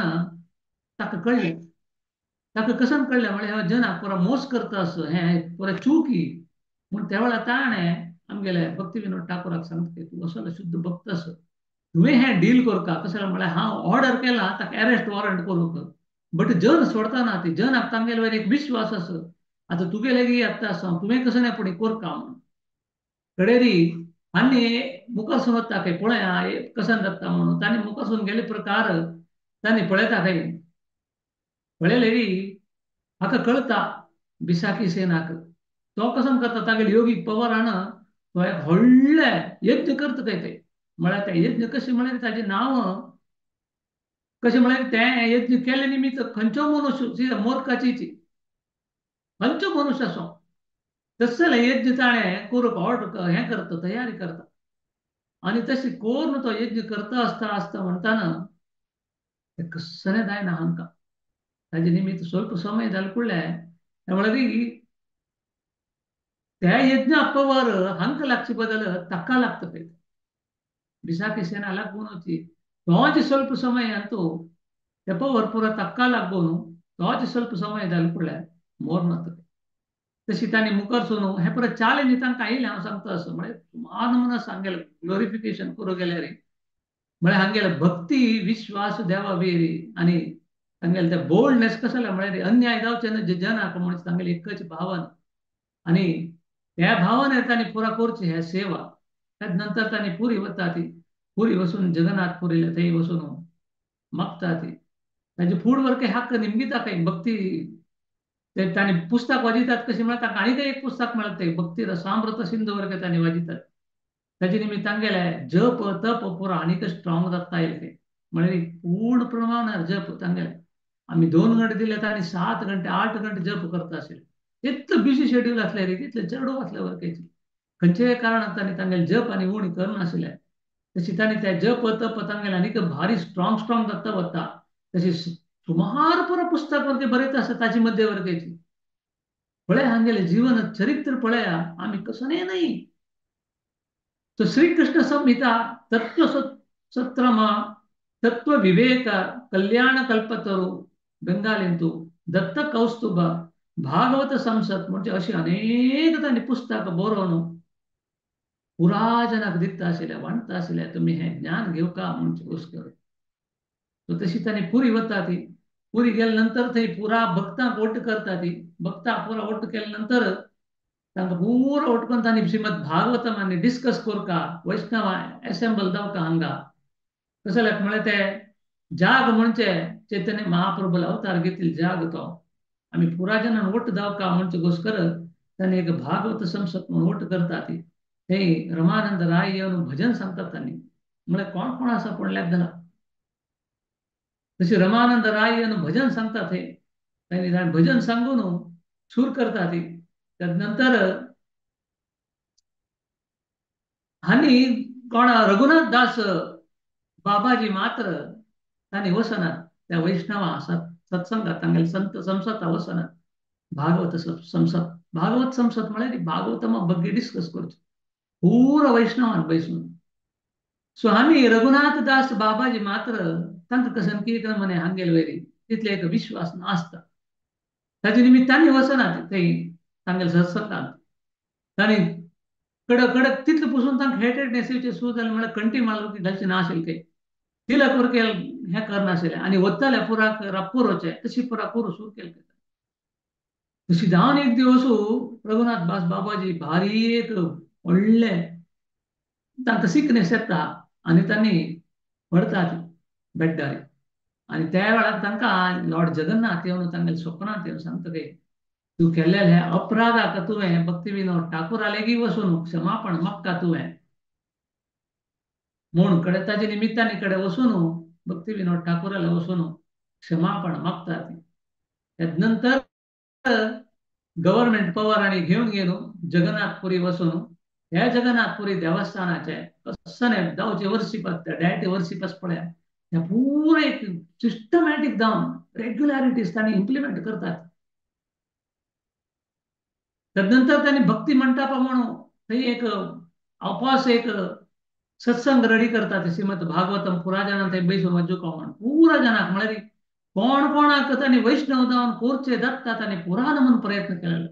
ताका कळ्ळें. ताका कसन कळ्ळें म्हळ्यार ह्या जनाक पुरा मोस करता असो हें पुरा चुकी म्हूण त्या वेळार ताणें आमगेले भक्ती विनोद ठाकुराक सांगता तूं असो शुद्ध भक्त आसा, तुवें हें डील करका. कशें म्हळ्यार हांव ऑर्डर केला ताका अरेस्ट वॉरंट करूंक, बट जन सोडताना ती जनाक तांगेले वयर एक विश्वास आसा, आतां तुगेले आतां आसा तुवें कसो नाही पूण करका म्हणून. कडेरी आनी मुखारसून वता खंय पळया कसन जाता म्हणून तांणी मुखारसून गेले प्रकार तांणी पळयता खंय पळयलेरी हाका कळता बिसाकी सेनाक तो कसन करता तागेले योगीक पवरान तो एक व्हडलें यज्ञ करता खंय ते. म्हळ्यार तें यज्ञ कशें म्हळ्यार ताजें नांव कशें म्हळ्यार तें यज्ञ केले निमित्त खंयचो मनुष्य मोरकाची खंयचो मनुष्य आसो तसलें यज्ञ ताणें करूंक ऑर्डर हें करता तयारी करता आनी तशें करून तो यज्ञ करता आसता आसता म्हणटाना तें कसलें जायना हांकां. ताजे निमित्त स्वल्प समय जालें कुडलें म्हळ्यार त्या यज्ञ पवर हांकां लागचे बदल ताका लागता पळय बिसाकी सेना लागून वची तोच स्वल्प समय अंतू त्या पवर पुरा ताका लागून तोच स्वल्प समय जालें कुडलें मोर तशी तांणी मुखार हें परत चॅलेंज तांकां आयलें. हांव सांगता असो म्हळ्यार सुमार नमुना सांगेलें ग्लोरिफिकेशन करूंक गेल्यार म्हळ्यार हांगेले भक्ती विश्वास देवा वेरी आनी तांगेले ते बोल्डनेस कसो म्हळ्यार अन्याय जावचें न्हय जनाक म्हणून तांगेली एकच भावना आनी त्या भावने तांणी पुरा करची हे सेवा. त्याच नंतर तांणी पुरी वता ती पुरी वचून जगन्नाथ पुरीला थंय वचून मागता ती ताजे फूड वर हक्क निमगिता खंय भक्ती ते तांणी पुस्तक वाजयतात कशें म्हळ्यार तांकां आनी एक पुस्तक मेळटा ते भक्ती रसामृत सिंधू वर्ग तांणी वाजयतात. ताजे निमित्त तांगेले जप तप पुरा आनीक स्ट्रॉंग जाता येयले ते म्हळ्यार पूर्ण प्रमाणार जप तांगेले आमी 2 घंटे दिले तांणी 7 घंटे 8 घंटे जप करता आशिल्ले. इतलो बिजी शेड्यूल आसलें रे तितलें चेडूं आसलें वर्गाची खंयच्याय कारणान तांणी तांगेले जप आनी उणी करनाशिल्ले. तशी तांणी त्या जप तप तांगेले आनीक भारी स्ट्रॉंग स्ट्रॉंग जाता वता. तशी सुमार पुरा पुस्तक वर्गे बरयता आसा ताचे मध्य वर्गाची पळय हांगेले जीवन चरित्र पळया आमी कसो न्हय. तो श्रीकृष्ण संहिता तत्व सत्रमा तत्व विवेक कल्याण कल्पतरू बेंगालींतू दत्त कौस्तुभ भागवत संसद म्हणजे अशी अनेक तांणी पुस्तक बरोवन पुरा जनाक दिता आशिल्ले वांटता आशिल्ले तुमी हें ज्ञान घेवका म्हणचे गोश्ट. तो तशी तांणी पुरी वता ती पुरी गेले नंतर थंय पुरा भक्तांक ओट करता ती भक्तांक पुरा ओट केले नंतर तांकां पुरो ओट करून तांणी श्रीमद भागवतम आनी डिस्कस करका वैष्णव एसेंबल जावका हांगा कसल्याक म्हळ्यार ते जाग म्हणजे चैतन्य महाप्रभूला अवतार घेतील जाग तो आम्ही पुराजनान वट जावका म्हणजे गोस्कर तांणी एक भागवत संसद म्हणून वट करतात. ते रमानंद राय येवन भजन सांगतात तांणी म्हळ्यार कोण कोण आसा पडल्याक जाला. तशी रमानंद राय येवन भजन सांगतात हे तांणी भजन सांगून सूर करतात. त्यानंतर आनी कोण रघुनाथ दास बाबाजी मात्र तांणी वसनात त्या वैष्णवा सत्संगात तांगेले संत संसद वसनात. भागवत संसद भागवत संसद म्हळ्यार भागवतमा बग्गे डिस्कस करचो पूरा वैष्णवान बैसून. सो आमी रघुनाथ दास बाबाजी मात्र तांकां संकीर्तन म्हणे हांगेल वयरी तितले एक विश्वास नासता. ताचे निमित्तान वसनात थंय तांगेले सत्संगात. तांणी कडक कडक तितले पसून तांकां हेटेडनेस येवचें सुरू जालें म्हळ्यार कंटी माल घालचे नाशिल्लें ते तिलक वर केल हें करनाशिल्लें आनी वताले पुराक पुरोचें तशी पुरा करूं सुरू केलें. तशी जावन एक दिवस रघुनाथ दास बाबाजी भारी एक व्हडलें तांकां सिकनेस येता आनी तांणी पडतात बेड्डार. आनी त्या वेळार तांकां लॉर्ड जगन्नाथ येवन तांगेले स्वप्नांत येवन सांगता की तूं केल्लें हें अपराधाक तुवें भक्ती विनोद ठाकुरा लेगीत वचून क्षमापण मागता तुवें म्हूण कडे ताजे निमित्तान कडे वचून भक्ती विनोद ठाकुराला वचून क्षमापण मागता. नंतर गव्हर्नमेंट पवर आनी घेवन घेवन जगन्नाथपुरी वचून ह्या जगन्नाथपुरी देवस्थानाचे कसने जावचे वर्सीपास डायरेक्ट वर्सीपास पळया ह्या पुरे सिस्टमॅटीक जावन रेग्युलरिटीज तांणी इम्प्लिमेंट करतात. तदनंतर त्यांनी भक्ती मंटपा म्हणून थंय एक अपास एक सत्संग रेडी करतात. श्रीमद भागवतम पुरा जाणां थंय बैसून वाचूंक म्हण पुरा जाणांक म्हळ्यार कोण कोणाक तांणी वैष्णव जावन कोरचे दत्ता तांणी पुरान म्हणून प्रयत्न केलेलो.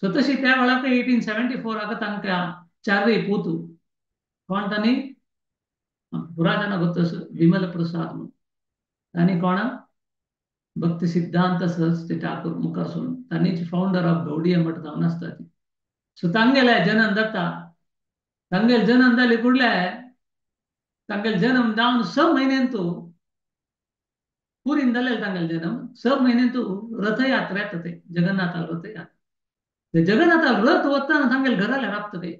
सो तशी त्या वेळार 1874 तांकां चारय पूत कोण तांणी पुरा जाणां गोत विमल प्रसाद म्हणून तांणी कोण भक्ती सिद्धांत सरस्वती ठाकूर मुखार सोडून तांणीच फावंडर ऑफ गौडीय मठ जावन आसता. सो तांगेले जनन जाता. तांगेले जनन जाले कुडले तांगेले जन्म जावन 6 म्हयन्यांतू पुरीन जालेले तांगेले जन्म 6 म्हयन्यांतू रथयात्रा येता ते जगन्नाथाल रथयात्रा. ते जगन्नाथाल रथ वतना तांगेले घराले राबता ते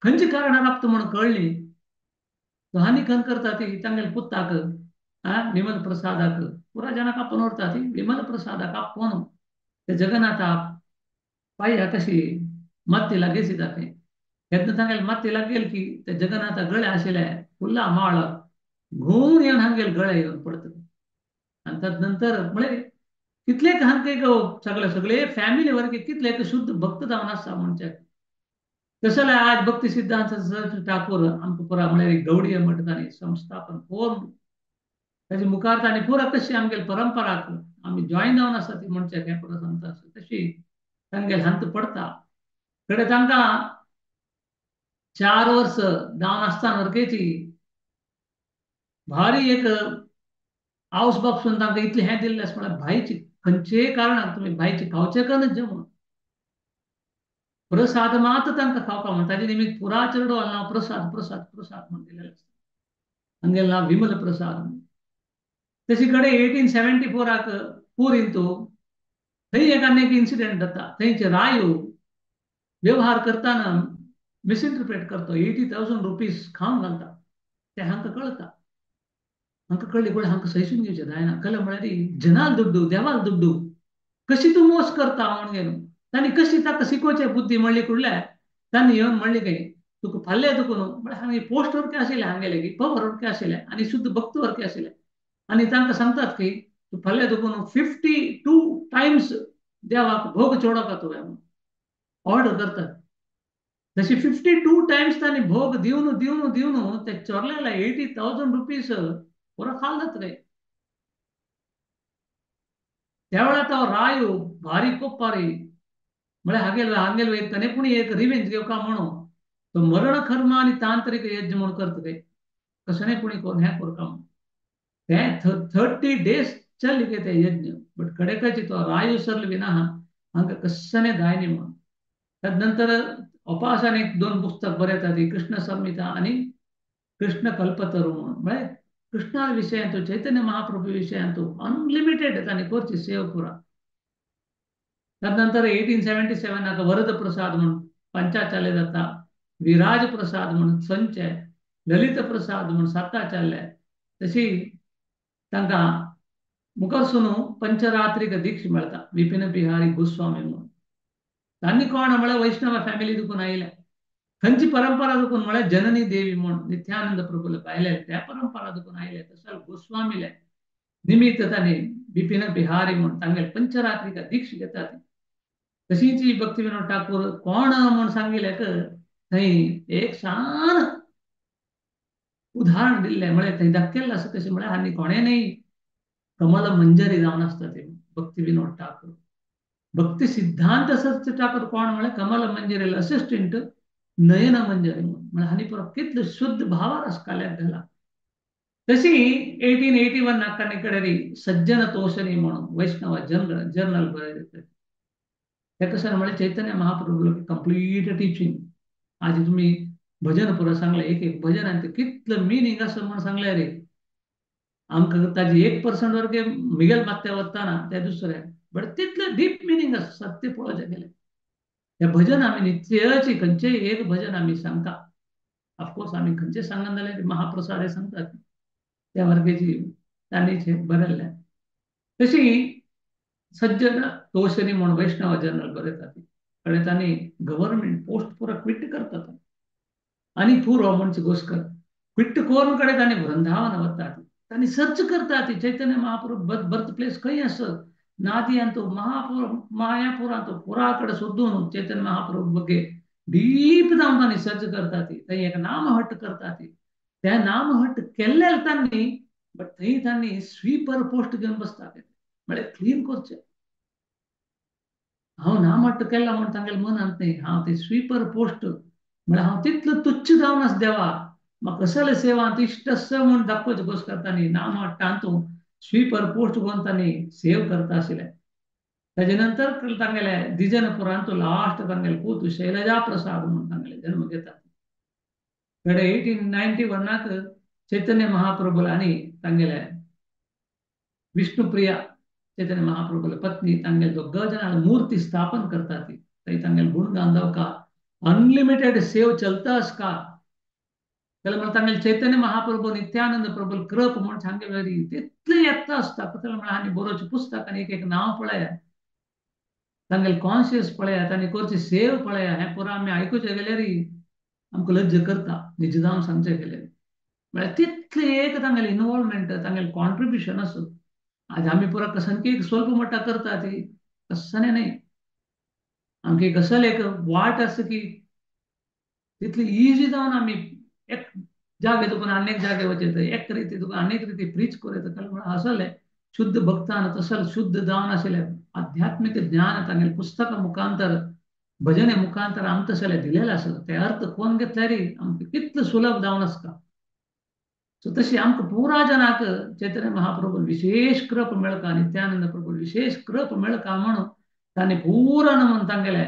खंयच्या कारणान राबता म्हणून कळ्ळी तो हानी खंय करता ती तांगेले पुताक विमल प्रसादाक पुरा जाणांक आपोवन व्हरता ती विमल प्रसादाक आपोवन ते जगन्नाथा पांया कशी माती लागेची जाता. केन्ना तांगेले माती लागेल की ते जगन्नाथा गळे आशिल्ले फुलां माळ घुंवून येवन हांगेले गळे येवन पडटा. आनी तदनंतर म्हळ्यार कितले हांगे सगळे सगळे फॅमिली वर्गे कितले शुद्ध भक्त जावन आसा म्हणचे. तशें जाल्यार आज भक्ती सिद्धांत ठाकूर आमकां पुरा म्हळ्यार गौडीय मठ तांणी संस्थापन कोरून ताजे मुखार तांणी पुरा कशी आमगेले परंपराक आमी जॉयन जावन आसा ती म्हणचे हें पुरा सांगता आसा. तशी तांगेले हांत पडटा. कडे तांकां 4 वर्स जावन आसतना वर्गेची भारी एक आवस बापसून तांकां इतलें हें दिल्लें आसा म्हळ्यार भायची खंयचेय कारणाक तुमी भायची खावचें कनच जेवण प्रसाद मात तांकां खावपा म्हण ताजे निमित्त पुरा चेडो नांव प्रसाद प्रसाद प्रसाद म्हण दिलेलें आसा. हांगेलें नांव विमल प्रसाद. तशी कडे 1874 पुरींतू थंय एक आनी एक इन्सिडेंट जाता. थंयचे रायो व्यवहार करतना मिसइंटरप्रेट करता 80,000 रुपीज खावन घालता. ते हांकां कळटा. हांकां कळ्ळें कोण हांकां सहिसून घेवचें जायना. कळ्ळें म्हळ्यार जनाल दुड्डू देवाल दुड्डू कशी तूं मोस करता म्हणून गेलो. तांणी कशी ताका शिकोवचें बुद्धी म्हणली कुडल्या तांणी येवन म्हणली काय तुका फाल्यां तुका न्हू म्हळ्यार हांगा पोस्ट वरके आशिल्लें हांगेले की पवर वरके आशिल्लें आनी शुद्ध भक्त वरके आशिल्लें. आनी तांकां सांगतात की तूं फाल्यां तुका न्हू 52 टायम्स देवाक भोग चोडोका तुवें म्हणून ऑर्डर करतात. तशी 52 टायम्स तांणी भोग दिवन दिवन दिवन ते चोरलेले 80,000 रुपीज पुरो खाल जाता रे. त्या वेळार तो रायो भारी कोपारी म्हळ्यार हागेल हांगेल वयर ताणें पूण एक रिवेंज घेवका म्हणून तो मरण कर्म आनी तांत्रीक यज्ञ म्हणून करता ते कशें कोणी कोण हें करता म्हणून ते 30 डेज चल्ले गे ते यज्ञ. बट कडेकाची तो रायो सरले बी ना हांकां कशें जाय न्ही म्हणून. तदनंतर अपासान 1-2 पुस्तक बरयता ती कृष्ण संहिता आनी कृष्ण कल्पतरू म्हणून. म्हळ्यार ಕೃಷ್ಣನ ವಿಷಯ ಅಂತೂ ಚೈತನ್ಯ ಮಹಾಪ್ರಭು ವಿಷಯ ಅಂತೂ ಅನ್ಲಿಮಿಟೆಡ್ ತಾನೆ ಕೋರ್ಚಿ ಸೇವೆ ಪೂರ. ತದನಂತರ 1877 ಆಗ ವರದ ಪ್ರಸಾದ್ म्हूण पंचाचार्य जाता, विराज प्रसाद म्हूण संचे, ललित प्रसाद म्हूण साताचार्य. तशी तांकां मुखारसून पंचरात्रिक दीक्ष मेळटा विपिन बिहारी गोस्वामी म्हणून. तांणी कोण म्हळ्यार वैष्णव फॅमिली दुखून आयले, खंयची परंपरा दुखून म्हळ्यार जननी देवी म्हूण नित्यानंद प्रभुले पायले त्या परंपरा दुखून आयले. तशें गोस्वामीले निमित्त तांणी विपिन बिहारी म्हूण तांगेले पंचरात्रिक दीक्ष घेतात. तशीच भक्ती विनोद ठाकूर कोण म्हूण सांगिल्ले थंय एक सान उदाहरण दिल्लें म्हळ्यार थंय दाखयल्लें आसा कशें म्हळ्यार आनी कोणें न्ही कमल मंजरी जावन आसता ते भक्ती विनोद ठाकूर. भक्ती सिद्धांत सरस्वती ठाकूर कोण म्हळ्यार कमल मंजरी असिस्टंट नयन मंजरी म्हळ्यार हांणी पुरो कितलो शुद्ध भावार आसकाल्याक घाला. तशी 1881 नाकानी कडेन सज्जन तोषणी म्हणून वैष्णव जर्नल बरयलें. ते कशें म्हळ्यार चैतन्य महाप्रभू कंप्लीट टिचींग. आज तुमी भजन पुरो सांगलें, एक एक भजन आनी ते कितलें मिनींग आसा म्हूण सांगलें रे आमकां. ताजी 1% वर्गे मिगेल मात्या वतना ते दुसरे, बट तितलें डीप मिनींग आसा सत्य पळोवचें गेलें. हे भजन आमी नित्याची खंयचेय एक भजन आमी सांगता. ऑफकोर्स आमी खंयचें सांगना जाल्यार महाप्रसाद सांगतात त्या वर्गेची तांणी बरयल्लें. तशी सज्जन तोषणी म्हूण वैष्णव जर्नल बरयतात कडेन तांणी गव्हर्मेंट पोस्ट पुरो क्विट करतात आनी पुरो म्हणजे गोस्कर क्विट करून कडेन तांणी वृंदावन वतात, तांणी सर्च करतात चैतन्य महाप्रभू बर्थ प्लेस खंय आसा. नादियांतु महापुर मायापुरांतु पुरा कडेन सोदून चैतन्य महाप्रभू बगे डीप जावन तांणी सर्च करतात. थंय एक नामहट करतात, त्या नामहट केल्ले तांणी बट थंय तांणी स्वीपर पोस्ट घेवन बसतात म्हळ्यार क्लीन करचें. हांव नामहट केला म्हूण तांगेले मनांत न्ही, हांव ते स्वीपर पोस्ट म्हळ्यार हांव तितलो तुच्छ जावन आसा देवा, म्हाका कसले सेवांत इश्ट आसा म्हूण दाखोवचे गोश्ट करतानी नामहट्टांतू स्वीपर पोस्ट घेवन तांणी सेव करता आशिल्ले. ताजे नंतर तांगेले दिजनपुरांतू लास्ट तांगेले पूत शैलजा प्रसाद म्हूण तांगेले जन्म घेतात. कडे 1891 चैतन्य महाप्रभुला आनी तांगेले विष्णुप्रिया चैतन्य महाप्रभुले पत्नी तांगेले दोग जाणां मूर्ती स्थापन करतात. थंय तांगेले गुणगान जावका अनलिमिटेड सेव चलता आसका. जाल्यार म्हळ्यार तांगेले चैतन्य महाप्रभू नित्यानंद प्रभू कृप म्हूण सांगले तितलें येता आसता. म्हळ्यार आनी बरोवचें पुस्तक आनी एक एक नांव पळया, तांगेले कॉन्शियस पळया, तांणी करची सेव पळया. हें पुरो आमी आयकुचें गेल्यार आमकां लज्जा करता निज जावन सांगचें गेल्यार. म्हळ्यार तितलें एक तांगेलें इनवॉल्वमेंट तांगेलें कॉन्ट्रिब्युशन आसा. आज आमी पुरो कसनकी एक स्वल्प मट्टा करता ती कसने न्ही, आमकां कसल एक वाट आसा की तितली इजी जावन आमी एक जागे तुका आनेक जागे वचें, एक रिती तुका आनेक रिती प्रीच करूं येता. म्हणल्यार असलें शुद्ध भक्तान तसलें शुद्ध जावन आशिल्लें आध्यात्मीक ज्ञान तांगेले पुस्तकां मुखांतर भजने मुखांतर आमकां तसलें दिलेलें आसा. ते अर्थ कोण घेतल्यार आमकां कितलें सुलभ जावन आसता. सो तशी आमकां पुरा जनाक चैतन्य महाप्रभू विशेष कृप मेळका, नित्यानंद प्रभू विशेष कृप मेळका म्हणून तांणी पुरान म्हूण तांगेले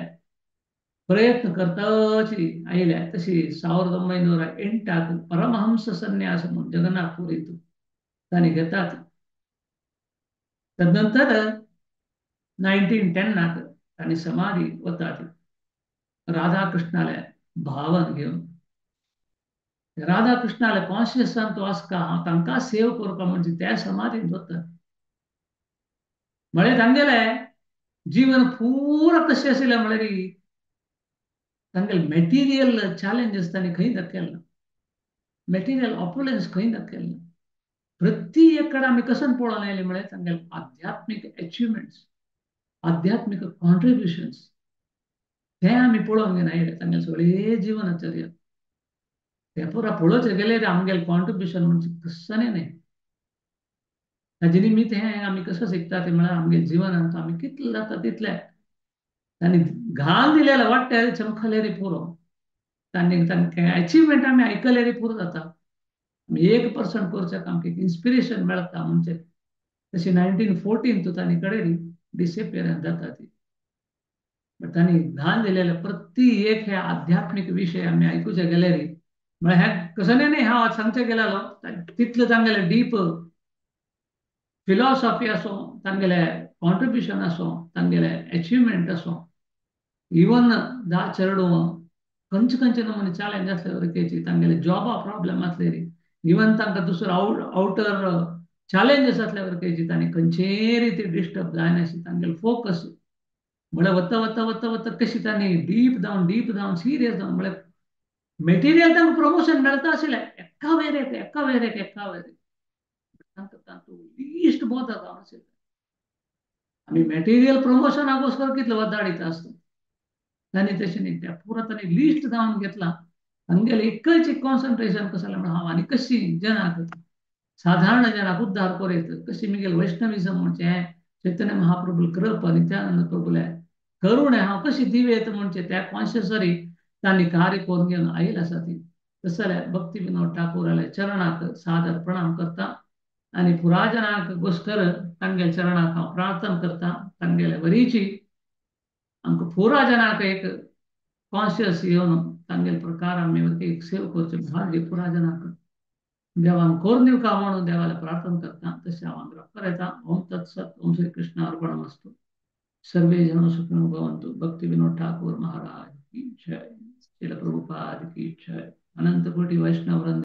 प्रयत्न करताची आयल्या. तशी 1908 परमहंस संन्यास म्हणून जगन्नाथपुरींत तांणी घेतात. तदनंतर 1910 तांणी समाधी वतात राधाकृष्णाले भावन घेवन. राधाकृष्णाले कॉन्शियसान तो आसका हांव तांकां सेव करपा म्हणजे त्या समाधींत वतात. म्हळ्यार तांगेले जीवन पुरा कशें आशिल्लें म्हळ्यार तांगेले मॅटिरियल चॅलेंजीस तांणी खंय दाखयलें ना, मॅटिरियल ऑपुलन्स खंय दाखयलें ना. प्रति एक कडेन आमी कसन पळोवन आयले म्हळ्यार तांगेले आध्यात्मीक एचिवमेंट्स, आध्यात्मीक कॉन्ट्रिब्युशन्स ते आमी पळोवंक घेवन आयले तांगेले सगळे जीवनाचर्य. ते पुरा पळोवचें गेल्यार आमगेलें कॉन्ट्रिब्युशन म्हणजे कसलें न्ही. ताजे निमित्त हें आमी कसो शिकता तें म्हळ्यार आमगे जिवनांत आमी कितलें जाता तितलें तांणी घाल दिलेलें वाडटे चमकले रे पुरो, तांणी तांकां एचिवमेंट आमी आयकले रे पुरो जाता. आमी 1% करच्याक आमकां इन्स्पिरेशन मेळटा म्हणजे. तशें 1914 तांणी कडेन डिसएपियरन्स जाता ती. बट तांणी घाल दिलेले प्रति एक हे आध्यात्मीक विशय आमी आयकुचे गेल्यार म्हळ्यार हें कसलें न्ही हांव आज सांगचें गेलेलो तितलें तांगेलें डीप फिलॉसॉफी आसूं, तांगेलें कॉन्ट्रिब्युशन आसूं, तांगेलें एचिवमेंट आसूं, इवन धा चेडूं खंयचे खंयचे नमुने चॅलेंज आसले वरकेची तांगेले जॉबा प्रॉब्लेम आसलेली, इवन तांकां दुसरो आवटर चॅलेंजीस आसले वरकेची तांणी खंयचेय रिती डिस्टर्ब जायनाशी तांगेले फोकस म्हळ्यार वता वता वता वता कशी तांणी डीप डावन सिरियस जावन म्हळ्यार मेटिरियल तांकां प्रमोशन मेळता आशिल्लें एका वयर एक एका वयर एक एका वयर एक तांकां तांतूं लिस्ट बोध जावन आशिल्लें. आमी मेटिरियल प्रमोशनाकोस्कर कितले वदाडीत आसता तांणी तशें न्ही, त्या पुरा तांणी लिस्ट जावन घेतला. तांगेलें एकच कॉन्सन्ट्रेशन कसलें म्हणून हांव आनी कशी जनाक साधारण जनाक उद्धार करीत कशी मिगेल वैष्णविजम म्हणजे चैतन्य महाप्रभू कृप नित्यानंद प्रभुले करुणे हांव कशी दिवेत म्हणजे त्या कॉन्शियसरी तांणी कार्य करून घेवन आयल आसा ती. तशें जाल्यार भक्ती विनोद ठाकूराल्या चरणाक सादर प्रणाम करता आनी पुराजनाक गोस्कर तांगेल्या चरणाक हांव प्रार्थना करता. तांगेल्या वरीची आमकां पुराजनाक एक कॉन्शियस येवन तांगेले प्रकार आमी एक सेव करचें भाग्य पुराजनाक देवान करून दिवका म्हणून देवाला प्रार्थना करता. तशें हांव आग्रह करता. ओम तत्सत. ओम श्री कृष्ण अर्पणमस्तु. सर्वे जन सुखिनो भवन्तु. भक्ति विनोद ठाकुर महाराज की जय. श्रील प्रभुपाद की जय. अनंत कोटि वैष्णव वृंद.